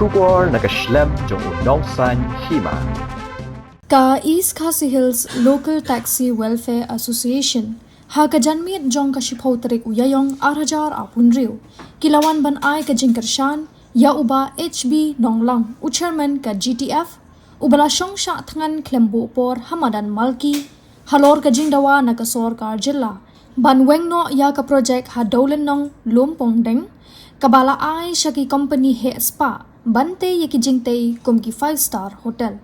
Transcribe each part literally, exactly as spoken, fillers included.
Khubor na ka shlem jong u nongsan hima. Ka East Khasi Hills Local Taxi Welfare Association ha ka janmiet jong ka shiphew tarik u Ïaïong ar hajar arphew hynriew ki la wan ban ai ka jingkyrshan ïa u Bah H B Nonglang, u chairman ka G T F, u ba la shong shah thngan khlem buh por ha madan Malki halor ka jingdawa na ka sorkar jylla ban weng noh ïa ka projek ha Dewlynnong Lumpongdeng, ka ba la ai sha ki kompani heh spah ban tei ïa ki jingtei kum ki five star hotel.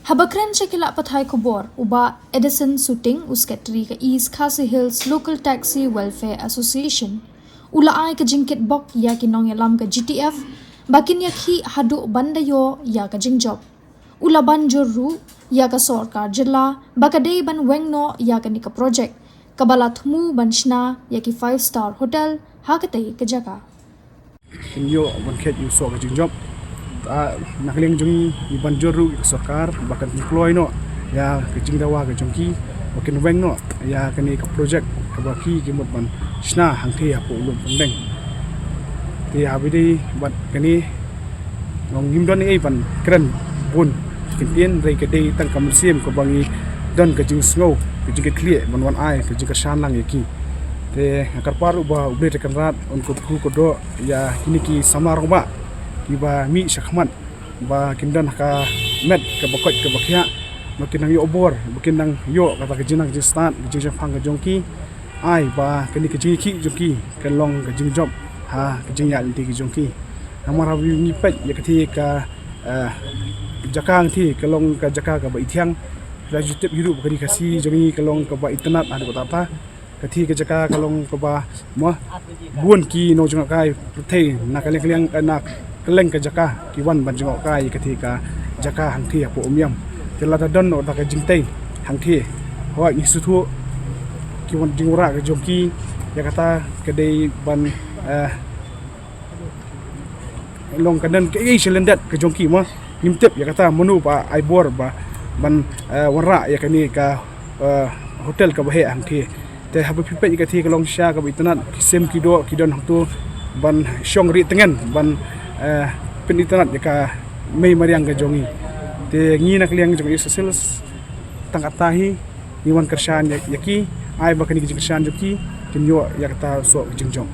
Haba kren sha ki lad pathai khubor, u Bah Edison Suting, u sekretari ka East Khasi Hills Local Taxi Welfare Association, u la ai ka jingkitbok ïa ki nongïalam ka G T F ba kin ïakhih haduh ban da ïoh ïa ka jingjop. U la ban jur ruh ïa ka sorkar jylla ba ka dei ban weng noh ïa kane ka projek, ka ba la thmu ban shna ïa ki five star hotel ha katei ka jaka. Kin ïoh ban kheit ïa u soh ka jingjop. Ah, na ka liang jong ngi, ngi ban jur ruh ïa ka sorkar ba kan pynkloi noh ïa ka jingdawa ka jong ki, ba kin weng noh ïa kane ka projek ka ba ki, ki mut ban shna hangthie hapoh Lumpongdeng. Te haba ïadei bad kane, ngim don ei ei ban kren bun kyntien, hynrei ka dei tang ka mynsiem ka ba ngi don ka jingsngew, ka jingkitkhlieh ban wan ai ka jingkyrshan lang ïa ki. Te nga kyrpad ruh ba U Blei te kan rat, un kyrkhu kyrdoh ïa kine ki samla rangbah ki ba mih shakhmat, ba kin don ha ka met ka ba koit ka ba khiah, ba kin nang ïoh bor, ba kin nang ïoh kata ka jingnang jingstad, ka jingshemphang ka jong ki. Ai ba kane ka jingïakhih jong ki kan long ka jingjop ha ka jingïaid lynti ka jong ki. Namar haba ngi peit ïa katei ka, eh, jaka hangthie, ka long ka jaka ka ba ithiang. Lada ju tip hi ruh ba ka Ri Khasi jong ngi ka long ka ba itynnad haduh katta katta. Katei ka jaka ka long ka ba, mo, bun ki nongjngohkai pyrthei na ka liang ka liang, eh, na kylleng ka jaka ki wan ban jngohkai ïa katei ka jaka hangthie hapoh Umiam. Te lada don noh kata ka jingtei hangthie, hooid, ngi sngewthuh ki wan jingwanrah ka jong ki ïa kata ka dei ban, eh, long ka don kaei kaei sha lyndet ka jong ki, mo. Ngim tip ïa kata mano ba ai bor ba ban, eh, wanrah ïa kane ka, eh, hotel ka ba heh hangthie. Te haba phi peit ïa katei ka long sha ka ba itynnad, ki sim ki doh ki don hangto ban shong rieh tngen ban, eh, pynitynnad ïa ka mei mariang ka jong ngi. Te ngi na ka liang jong East Khasi Hills tang katta hi ngi wan kyrshan ïa, ïa ki, ai ba kane ka jingkyrshan jong ki kin ïoh ïa kata soh ka jingjop.